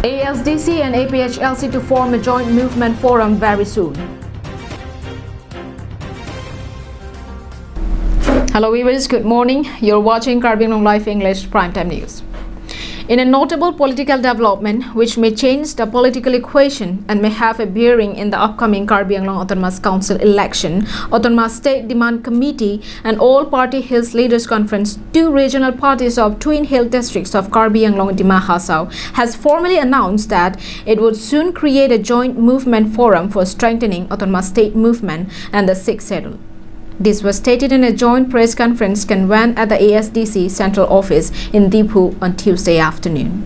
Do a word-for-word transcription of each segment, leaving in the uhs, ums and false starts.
A S D C and A P H L C to form a joint movement forum very soon. Hello viewers, good morning. You're watching Karbi Anglong Live English Primetime News. In a notable political development which may change the political equation and may have a bearing in the upcoming Karbi Anglong Autonomous Council election, Autonomous State Demand Committee and All Party Hills Leaders Conference, two regional parties of Twin Hill districts of Karbi Anglong, Dima Hasao, has formally announced that it would soon create a joint movement forum for strengthening Autonomous State movement and the Sixth Schedule. This was stated in a joint press conference convened at the A S D C Central Office in Diphu on Tuesday afternoon.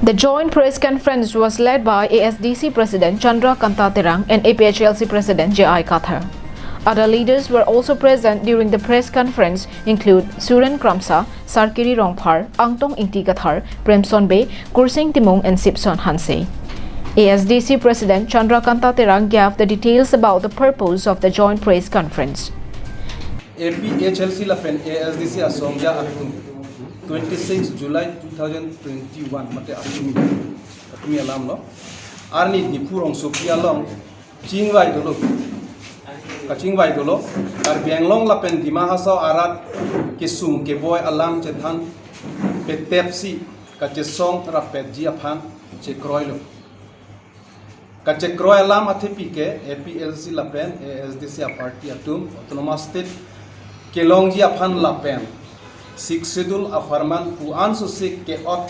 The joint press conference was led by A S D C President Chandra Kanta Terang and A P H L C President J I Kathar. Other leaders were also present during the press conference include Suren Kramsa, Sarkiri Rongphar, Angtong Ingti Kathar, Premson Bey, Kursing Timung and Sipson Hanse. A S D C President Chandra Kanta Terang gave the details about the purpose of the joint press conference. A P H L C lapen A S D C asongja atum twenty-six July two thousand twenty-one mate atum, atum alam lo. Arni Diphu rongsopi along chingvai dolo. Kachingvai dolo. Karbi Anglong lapen Dima Hasao arat kesung keboi alam chethan petepsi kachesong rapetji aphan chekroilo. Kachekroi alam athepi ke A P L C lapen A S D C aparty atum Autonomous State kelongji aphan lapen Sixth Schedule apharman pu ansosik ke-ot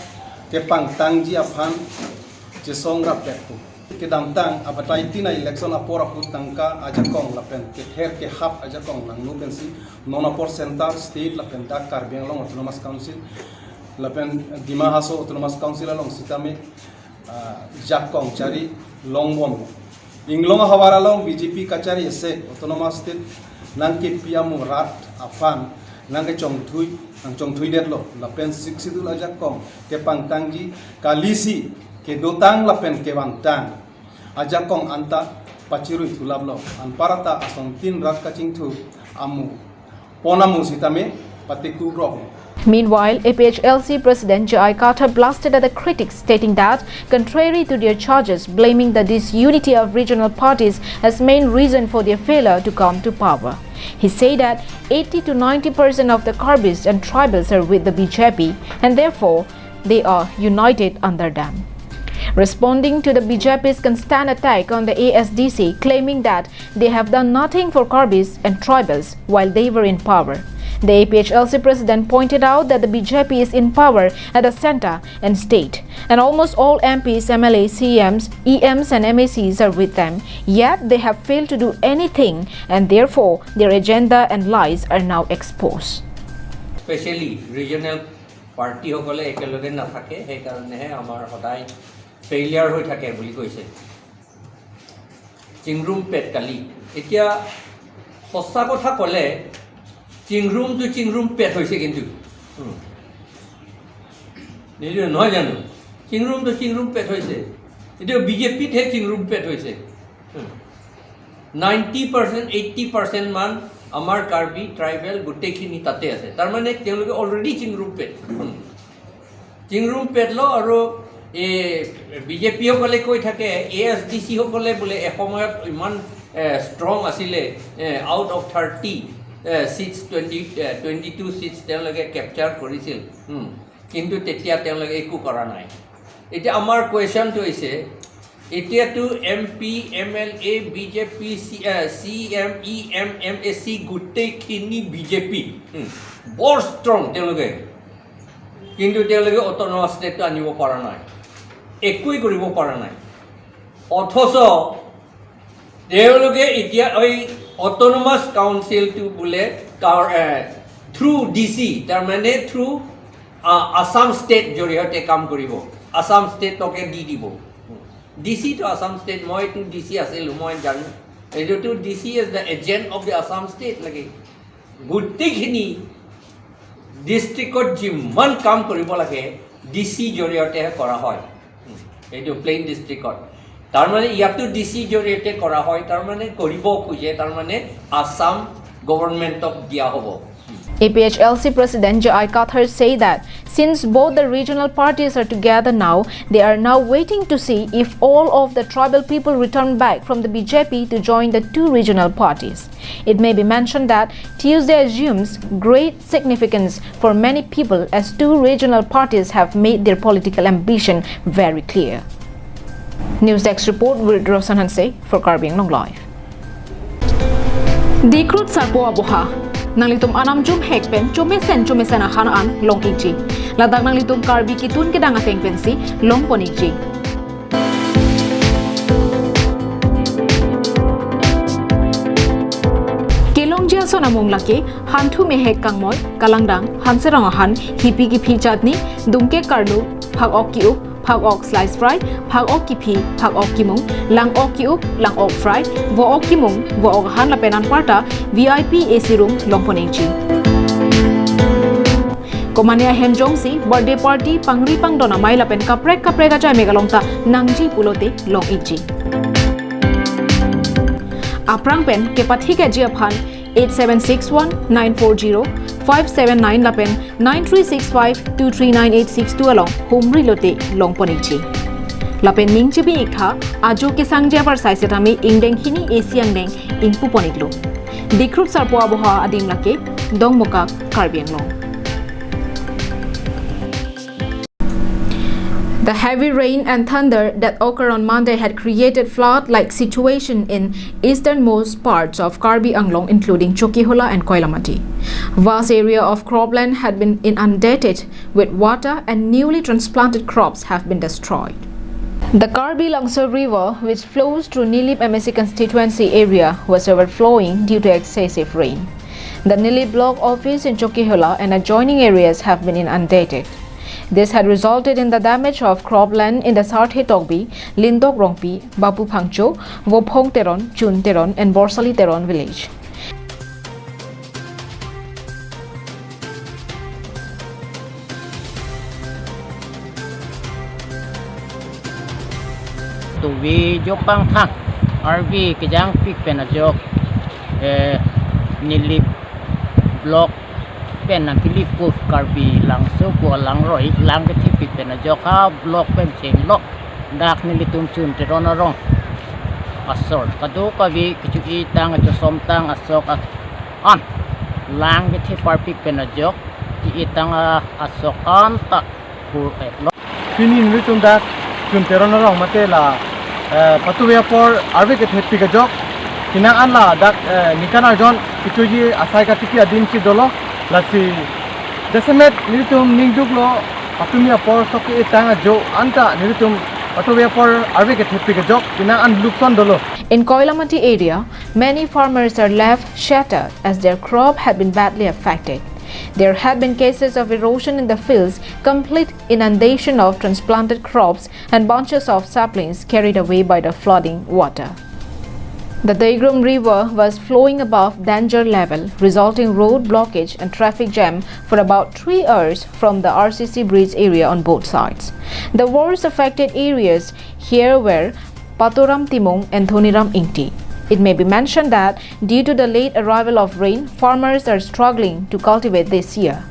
kepangtangji aphan chesong rapet pu. Kedamtang abatai tina election apor ahut tangka ajakong lapen kether kehap ajakong langno pensi non apor center, state lapen dak Karbi Anglong Autonomous Council lapen Dima Hasao Autonomous Council along sitame ah, jakong chari longbom. Inglong ahavar along B J P kachari ese Autonomous State nangkepi amu rat aphan nangkechongthui, nangchongthuidetlo. Lapen Sixth Schedule ajakong kepangtangji kalisi kedotang lapen kevantang ajakong anta pachirui thulaplo. Anparta asongtin rat kachingthu amu pon amu sitame pateku grok. Meanwhile, A P H L C President J I Kathar blasted at the critics, stating that, contrary to their charges, blaming the disunity of regional parties as main reason for their failure to come to power. He said that eighty to ninety percent of the Karbis and tribals are with the B J P, and therefore they are united under them. Responding to the B J P's constant attack on the A S D C, claiming that they have done nothing for Karbis and tribals while they were in power, the A P H L C president pointed out that the B J P is in power at the center and state, and almost all M Ps, M L As, C Ms, E Ms, and M A Cs are with them. Yet they have failed to do anything, and therefore their agenda and lies are now exposed. Especially regional পাৰ্টিসকলে একেলগে নাথাকে, সেইকাৰণেহে আমাৰ সদায় ফেইলিয়াৰ হৈ থাকে বুলি কৈছে। চিংৰুম পেট কালি। এতিয়া সঁচা কথা ক'লে চিংৰুমটো চিংৰুম পেট হৈছে কিন্তু। উম। নিদিয়ে নহয় জানো? চিংৰুমটো চিংৰুম পেট হৈছে। এতিয়া বিজেপিতহে চিংৰুম পেট হৈছে। উম। নাইণ্টি পাৰ্চেণ্ট, এইটি পাৰ্চেণ্ট মান আমাৰ কাৰ্বি ট্ৰাইবেল গোটেইখিনি তাতে আছে। তাৰমানে তেওঁলোকে অলৰেডি চিংৰুম পেট। উম। চিংৰুম পেট ল আৰু এই বিজেপিসকলে কৈ থাকে, এ এছ ডি চিসকলে বোলে এসময়ত ইমান, এ, ষ্ট্ৰং আছিলে, এ, আউট অফ থাৰ্টি, এ, ছিটছ টুৱেণ্টি, এ, টুৱেণ্টি টু ছিটছ তেওঁলোকে কেপচাৰ কৰিছিল। উম। কিন্তু তেতিয়া তেওঁলোকে একো কৰা নাই। এতিয়া আমাৰ কুৱেশ্যনটো হৈছে, এতিয়াতো M P, M L A, B J P, C, uh, C M, E M, M A C গোটেইখিনি বি জে পি। উম। বৰ ষ্ট্ৰং তেওঁলোকে। কিন্তু তেওঁলোকে অট'নমাছ ষ্টেটটো আনিব পৰা নাই, একোৱেই কৰিব পৰা নাই। অথচ তেওঁলোকে এতিয়া এই অট'নমাছ কাউন্সিলটো বোলে কাৰ-, এ, থ্ৰু ডি চি, তাৰমানে থ্ৰু, আ, আছাম ষ্টেট জৰিয়তে কাম কৰিব, আছাম ষ্টেটকে দি দিব। ডি চিটো আছাম ষ্টেট, মইতো ডি চি আছিলোঁ, মই জানো। এইটোতো D C is the agent of the Assam state লাগে। গোটেইখিনি ডিষ্ট্ৰিক্টত যিমান কাম কৰিব লাগে, ডি চি জৰিয়তেহে কৰা হয়। এইটো প্লেইন ডিষ্ট্ৰিক্টত। তাৰমানে ইয়াতো ডি চি জৰিয়তে কৰা হয়, তাৰমানে কৰিব খোজে, তাৰমানে আছাম গভৰ্ণমেণ্টক দিয়া হ'ব। A P H L C President J I Kathar say that since both the regional parties are together now, they are now waiting to see if all of the tribal people return back from the B J P to join the two regional parties. It may be mentioned that Tuesday assumes great significance for many people as two regional parties have made their political ambition very clear. News Desk report with Roshan Hanse for Karbi Anglong Live. Dikrut Sarpo Aboha. Nanglitum anam jum hek pen chomesen chomesen ahan an long ikji. Ladak nanglitum Karbi kitun kedang ateng pensi longpon ikji. Kelongji ason amung lake hanthu mehek kangmoi, kalangdang, hanserong ahan, hipi kiphi chatni, dungke karlu, phak-ok ki-up, phak-ok slice fry, phak-ok kiphi, phak-ok kimung, lang-ok ki-up, lang-ok fry, vo-ok kimung, vo-ok ahan lapen anparta V I P A C room longpon ikji. Komane ahem jongsi birthday party, pangri pangdon amei lapen kaprek kaprek ajai mek along ta nangji pulote long ikji. Aphrang pen kepathikji aphan eight seven six one nine four zero five seven nine lapen nine three six five two three nine eight six two along humri lote longpon ikji. Lapen ning chibi iktha, ajo kesangji apar sai setame ingdeng hini A C angdeng ingpupon iklo. Dikrut Sarpo Aboha adim lake Dongmukak, Karbi Anglong. The heavy rain and thunder that occurred on Monday had created flood-like situation in easternmost parts of Karbi Anglong, including Chokihola and Koilamati. Vast area of cropland had been inundated with water and newly transplanted crops have been destroyed. The Karbi Langsoi River, which flows through Nilip M A C constituency area, was overflowing due to excessive rain. The Nilip Block Office in Chokihola and adjoining areas have been inundated. This had resulted in the damage of cropland in the Sarthe Tokbi, Lindok Rongpi, Bapu Phangcho, Vophong Teron, Chun Teron, and Borsali Teron village. Tuvi jok bang thang, arvi kejang pik pen ajok, eh, Nilip Block pen nangkilip pu Karbi Langso pu alangroi, lang kethepik pen ajok ha block pen chenglok dak nelitum Chun Teron arong asor kadokave kecho-i tang, kechosom tang, asok a-, an lang kethe parpik pen ajok ke-i tang a-, asok an ta pu-eklok. Pini nelitum dak Chun Teron arong mate la, eh, patuve apor arve kethepik ajok. Penang an la dak, eh, ningkan arjon kechoji asai katiki adim si dolo. Lasi jasemet nelitum ningduklo, patumi apor sok ke-i tang ajo anta nelitum patuve apor arve kethepik ajok, penang an lukson dolo. In Koilamati area, many farmers are left shattered as their crop had been badly affected. There had been cases of erosion in the fields, complete inundation of transplanted crops, and bunches of saplings carried away by the flooding water. The Daigrum River was flowing above danger level, resulting road blockage and traffic jam for about three hours from the R C C bridge area on both sides. The worst affected areas here were Patoram Timung and Dhoniram Ingti. It may be mentioned that due to the late arrival of rain, farmers are struggling to cultivate this year.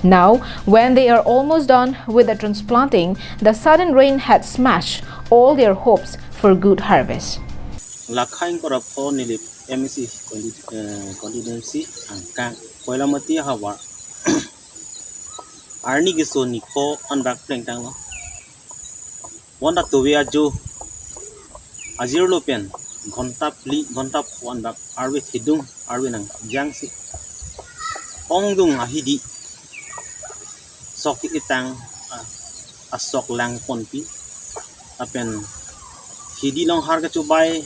Now, when they are almost done with the transplanting, the sudden rain had smashed all their hopes for good harvest. Lakhaing korapho Nilip M A C consti-, eh, constituency angkang Koilamati havar arni keso nikho anbak plengtanglo. Bonta tuve ajo ajirlo pen ghonta phli, ghonta pho anbak arve thedung, arve nangjangsi ongdung ahidi sok ke-i tang, ah, asok langponpi. Lapen hidi along har kechobai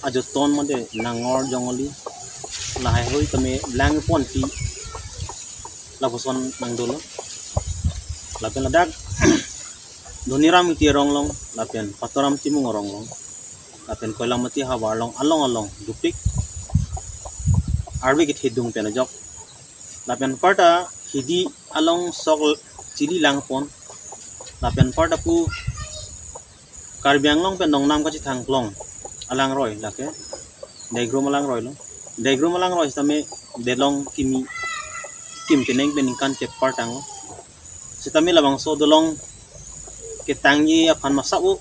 ajoton mate nangor jongoli lahai hui tame langponpi. Lapuson nangdolo. Lapen ladak Dhoniram Ingti arong along, lapen Patoram Timung arong along, lapen Koilamati havar along, along along dupik arve kethedung pen ajok. Lapen anparta hidi along sok chili langpon. Lapen anparta pu Karbi Anglong pen Dongnam kachethangklong alangroi lake Daigrum alangroi lo. Daigrum alangroi sitame delong kimi kim keneng pen ningkan kep par tanglo. Sitame labangso dolong ketangji aphan ma asap-o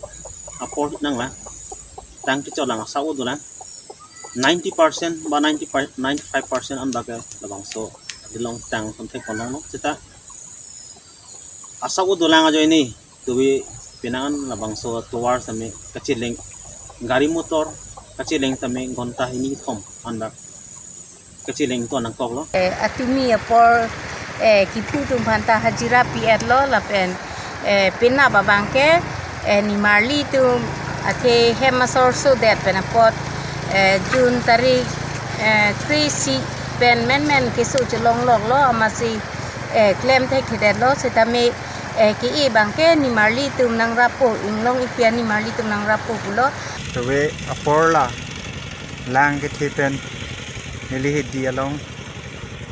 apor nanglang. Tang kechotlang asap-o dolang. Ninety percent ba ninety, ninety-five percent an bak ke labangso dolong tang samthek kolong lo. Seta asap-o dolang ajoine tubi pinangan labangso tovar sitame kacheleng, gari motor kacheleng tame ghonta hini thom an bak kacheleng to nangkoklo. Eh, atumi apor, eh, kipu atum aphanta hajira pi-etlo lapen, eh, penap abang ke, eh, nimarli atum athe hem asor sodet pen apot, eh, June tarik, eh, kre-isi pen menmen keso chelongloklo amatsi, eh, klem thekthedetlo sitame, eh, ke-e abang ke nimarli atum nangrapo, inglong ipi an nimarli atum nangrapo pulo. Tubi apor la lang kethe pen neli hidi along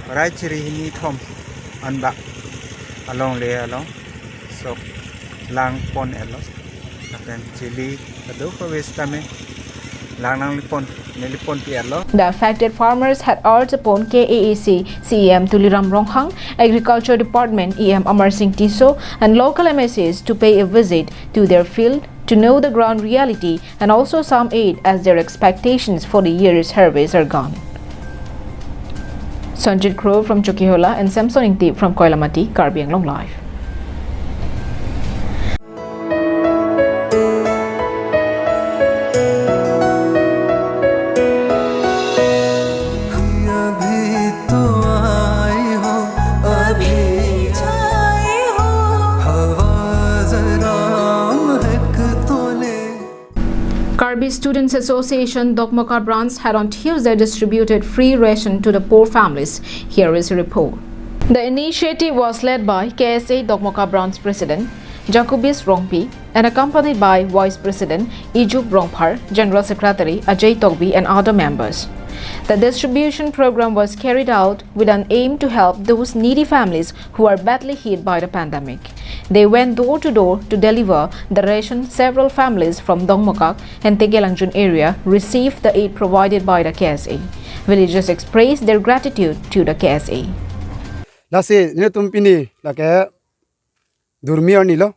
rai chiri hini thom an bak along le along sok lang pon-etlo. Lapen chili kadokave sitame lang nanglipon, nelipon pi-etlo. The affected farmers had urged upon K A A C C E M Tuliram Ronghang, Agriculture Department E M Amar Singh Tisso, and local M A Cs to pay a visit to their field to know the ground reality and also some aid as their expectations for the year's harvest are gone. Sanjit Kro from Chokihola and Samson Ingti from Koilamati, Karbi Anglong Live. अभी तो आई हो, अभी आई हो, हवा जरा महक तो ले। Karbi Students Association Dokmoka branch had on Tuesday distributed free ration to the poor families. Here is a report. The initiative was led by K S A Dokmoka branch president Jacobus Rongpi and accompanied by Vice President Ijup Rongphar, General Secretary Ajay Tokbi and other members. The distribution program was carried out with an aim to help those needy families who are badly hit by the pandemic. They went door to door to deliver the ration. Several families from Dongmukak and Tegelangjun area received the aid provided by the K S A. Villagers expressed their gratitude to the K S A. Lasi netum pini lake Durmi arni lo.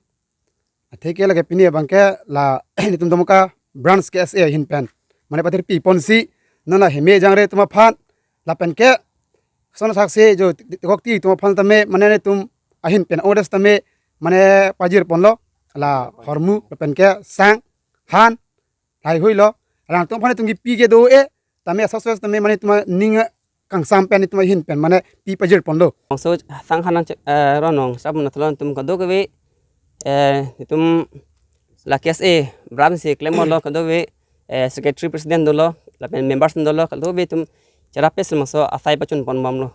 Atheke lake pini abang ke la netum Dongmukak branch K S A ahin pen mane pathirpi ponsi non la heme jangre atum aphan lapen ke son saksi jo tikokti atum aphan tame mane netum ahin pen odes tame mane pajir ponlo la hormu lapen ke sang han lahai hui lo. Alangtum aphan netum kipi ke do-e tame asas tame mane netum aning kangsam pen netum ahin pen mane pi pajir ponlo. Bangso sang han nang cek, eh, ronong sab na thalon tum kadokave, eh, netum la K S A branch si klemlo kadokave, eh, secretary president dolo lapen members dolo kadokave atum cherap pen si bangso asai pachun pon bomlo.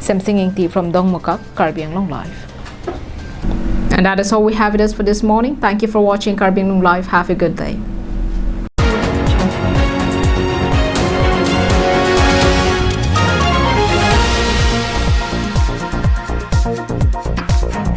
Samson Ingti from Dongmukak, Karbi Anglong Live. And that is all we have with us for this morning. Thank you for watching Karbi Anglong Live. Have a good day.